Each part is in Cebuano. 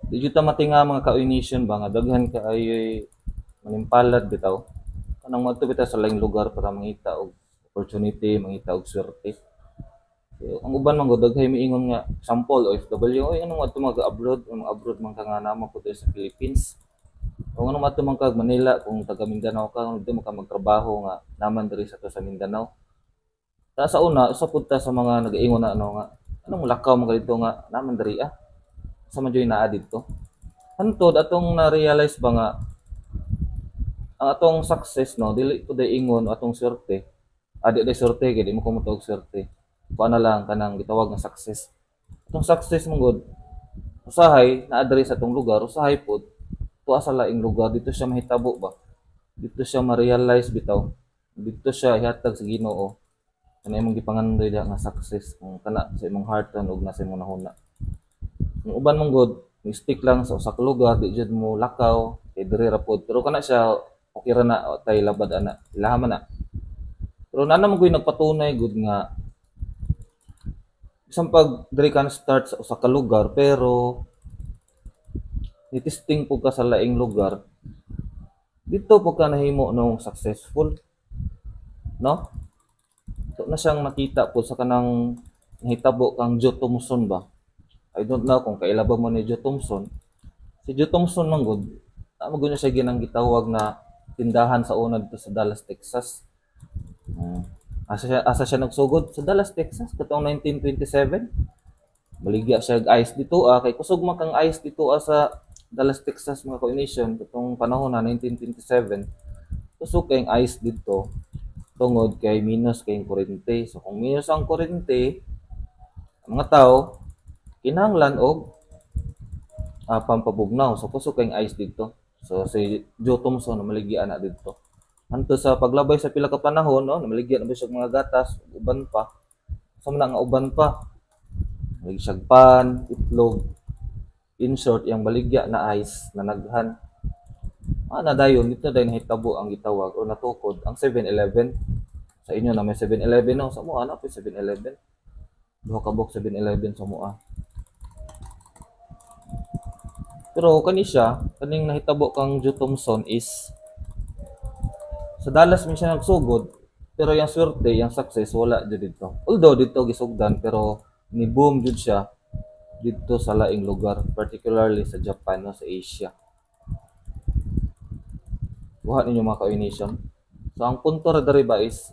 Di jud ta matinga, mga ka-nation ba, nga daghan kaayo'y manimpalad bitaw. Kanang moadto bitaw sa laing lugar para mangita og opportunity, mangita og swerte. So, ang uban man gud daghay miingon nga sample OFW, "Oy, anong adto mag-abroad, mga abroad man ka nga naa man pud sa Philippines? O nganong adto man kag Manila kung taga Mindanao ka, di man ka magtrabaho nga naa man diri sa to sa Mindanao?" Ta sa una, usa pud ta sa mga nagaingon na ano nga, "Anong lakaw man ka dito nga naa man diri ah? Sa man juy naa didto?" Hantod atong na-realize ba nga ang atong success, no, dili pud ay ingon atong swerte. Adi day swerte kay di mo ko motawag swerte. Kuan na lang, kanang gitawag nga success. Atong success man gud usahay naa diri sa atong lugar, usahay pud tuwa sa laing lugar. Dito siya mahitabo ba? Dito siya ma-realize bitaw. Dito siya ihatag sa Ginoo. Kana imong gipangandoy diha nga success kung kana sa imong heart ug nasa imong nahuna. Ang uban man gud, stick lang sa usa ka lugar, di jud mo lakaw kay diri ra pod. Pero kana siya okay ra na, wa tay labad ana. Ilaha man na. Pero naa man gud nagpatunay gud nga bisan pag diri ka start sa usa ka lugar pero ni-testing pud ka sa laing lugar, dito pud ka nahimo nung successful. No? So, na siyang nakita po sa kanang nahitabo kang Joe Thompson ba? I don't know kung kaila ba mo ni Joe Thompson. Si Joe Thompson man gud, tama gud niya siya ginang gitawag na tindahan sa una dito sa Dallas, Texas. Asa siya nagsugod? Sa Dallas, Texas, katong 1927. Maligya siya og ice dito ah, kay kusog man kang ice dito ah, sa Dallas, Texas, mga ka-nation, katong panahon na 1927. Kusog kayong ice dito tungod kay minus kayong kuryente. So kung minus ang kuryente, ang mga tao kinahanglan og pampabugnaw. So kusog kayong ice dito. So si Joe Thompson namaligya na dito. Hantod sa paglabay sa pila ka panahon, no, namaligya na ba siya og mga gatas, uban pa. Sa man nga uban pa. Maligya siya pan, itlog. In short, yang baligya na ice na naghan. Ah, na dayon dito dayon nahitabo ang gitawag o natukod ang 7-Eleven. Sa inyo na may 7-Eleven, no? Sa mua na po 7-Eleven. Duha ka buok 7-Eleven sa mua. Pero kani siya, kaning nahitabo kang Joe Thompson is sa Dallas man siya nagsugod, pero yung swerte, yung success wala jud dito. Although dito gisugdan, pero ni boom jud siya dito sa laing lugar, particularly sa Japan, no, sa Asia. Buhat ninyo, mga ka-nation. So ang punto ra diri ba is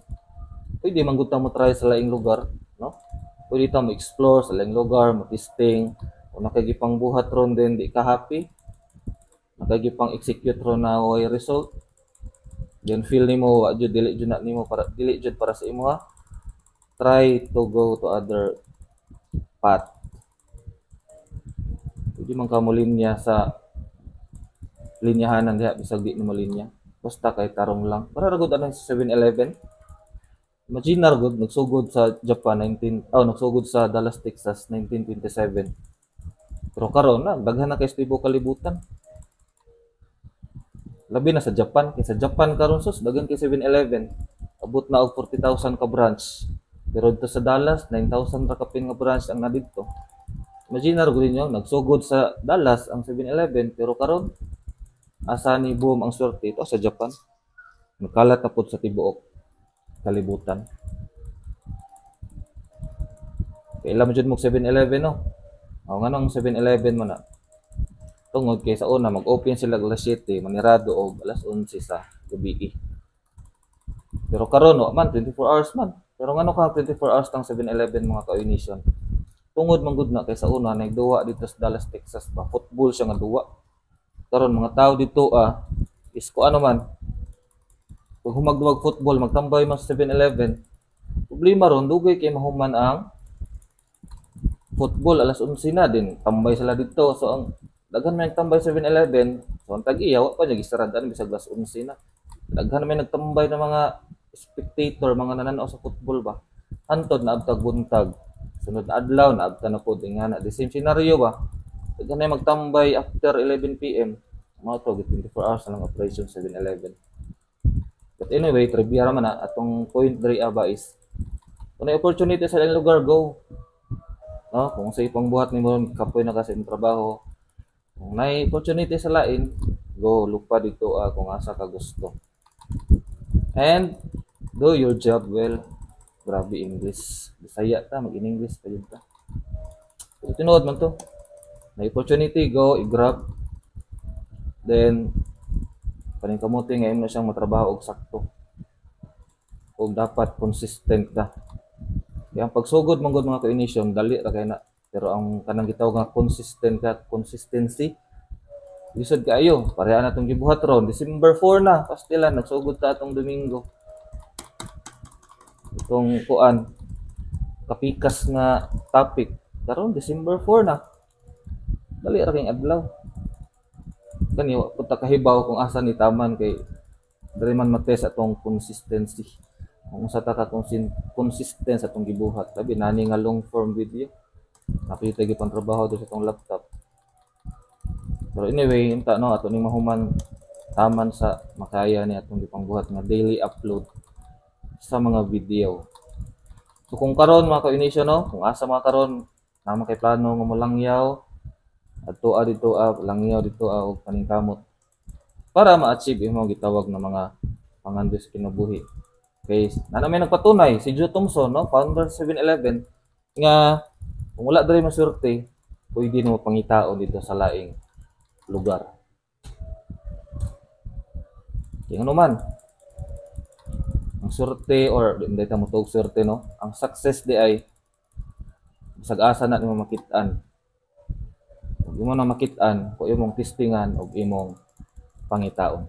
pwede man gud ta mo try sa laing lugar, no? Pwede ta mo explore sa laing lugar, mo testing. Kung nakagipang buhat ron din di ka happy, nakagipang execute ron na way result, then feel nimo wa jud, dili jud na nimo para, dili jud para sa imo ha. Try to go to other path. Pwede man ka mo linya sa linyahanan diha bisag di nimo linya. Basta kay tarong lang. Para ra gud anang sa 7-Eleven. Imagine na gud nagsugod sa Japan 19, oh, nagsugod sa Dallas, Texas 1927. Pero karon na daghan na kay sa tibuok kalibutan. Labi na sa Japan, kay sa Japan karon sus daghan kay 7-Eleven. Abot na og 40,000 ka branch. Pero dito sa Dallas 9,000 ra kapin nga branch ang na didto. Imagine na gud ninyo nagsugod sa Dallas ang 7-Eleven pero karon asa ni boom ang swerte ito sa Japan. Nakalat na pud sa tibuok kalibutan. Kaila mo jud mo 7-Eleven, no? O nganong 7-Eleven man na? Tungod kay sa una mag-open sila alas 7, manirado og alas 11 sa gabi. Pero karon wa man, 24 hours man. Pero ngano ka 24 hours tang 7-Eleven, mga ka-nation? Tungod man gud na kay sa una nagduwa dito sa Dallas, Texas ba, football siya nga duwa. Karon mga tao dito ah is ko ano man, pag humagduwag football magtambay man sa 7-Eleven. Problema ron, dugay kay mahuman ang football, alas 11 na din tambay sila dito. So ang daghan may nagtambay 7-Eleven, so ang tag-iya wa pa niya gisaradan bisag alas 11 na. Daghan may nagtambay na mga spectator, mga nananaw sa football ba. Hantod na abtag buntag, sunod na adlaw na abta na pod ingana, the same scenario ba. Daghan may magtambay after 11 p.m. Mao to 24 hours na lang operation 7-Eleven. But anyway, trivia ra man na. Atong point diri aba is kung may opportunity sa ilang lugar, go, no? Kung sa ipang buhat nimo kapoy na ka sa imong trabaho. Kung naay opportunity sa lain, go, lupa dito kung asa ka gusto. And do your job well. Grabe English. Bisaya ta, mag-in-English pa jud ta. Pero tinuod man to. May opportunity, go, i-grab. Then, paningkamuti nga imo na siyang matrabaho og sakto. Og dapat consistent ka. Kaya ang pagsugod man gud, mga ka-initium, dali ra kay na. Pero ang kanang gitawag nga consistent ka, consistency, lisod kaayo. Pareha na itong gibuhat ron. December 4 na, pastilan, nagsugod ta atong Domingo. Itong kuan, kapikas nga topic. Karon December 4 na. Dali ra kayong adlaw. Kani wa pud ta kahibaw kung asa ni taman kay diri man matest atong consistency. Kung unsa ta ka consistent sa atong gibuhat. Labi nani nga long form video. Nakita gyud trabaho do sa atong laptop. Pero anyway, unta no, ato ning mahuman taman sa makaya ni atong gipangbuhat nga daily upload sa mga video. So kung karon, mga ka-inisyo, no, kung asa mga karon naa kay plano nga molangyaw, adto dito langyaw dito og paningkamot para ma-achieve imong gitawag na mga pangandoy sa kinabuhi. Kay naa may nagpatunay si Joe Thompson, no, founder sa 7-Eleven, nga kung wala diri maswerte, pwede mo pangitaon dito sa laing lugar. Kaya ano man, ang swerte or hindi ta mo tuog swerte, no, ang success di ay bisag asa na nimo makit-an. Ug imo na makit-an kung imong testingan og imong pangitaon.